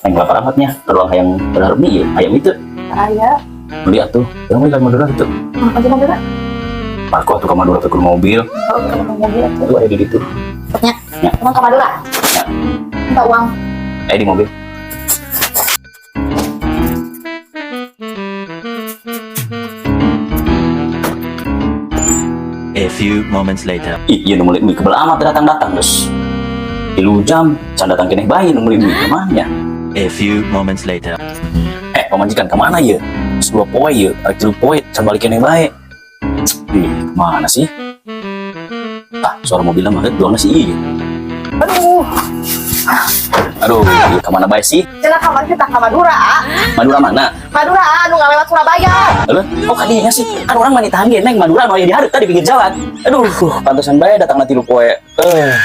Yang lapar amatnya, terlalu hayang berharap mie, ayam itu. Aya. Beli atuh, yang beli ke Madura itu. Aja Madura. Parko atuh ke Madura tuh ke mobil. Oh, ke mobil atuh. Tuh aya di ditu. Nya. Ya. Emang ke Madura? Ya. Minta uang. Eh di mobil. A few moments later. Ih, iya nu meuli mie kebel amat datang-datang terus. 3 jam, can datang keneh bae nu meuli mie kemana ya? A few moments later. Eh, pamajikan kemana ya? Terus 2 poe ya, arek 3 poe, can balik keneh bae. Ih, kemana sih? Ah, suara mobilnya mah doang sih iya. Aduh, Aduh, iya, kemana bae sih? cenah kamari kita ke Madura, ah. Madura mana? Madura, ah, anu ngalewat Surabaya. Halo? Oh, kadinya sih. Kan urang mah nitahan ge neng Madura nu aya di hareup tadi pinggir jalan. Aduh, pantesan bae datang nanti 3 poe. Eh.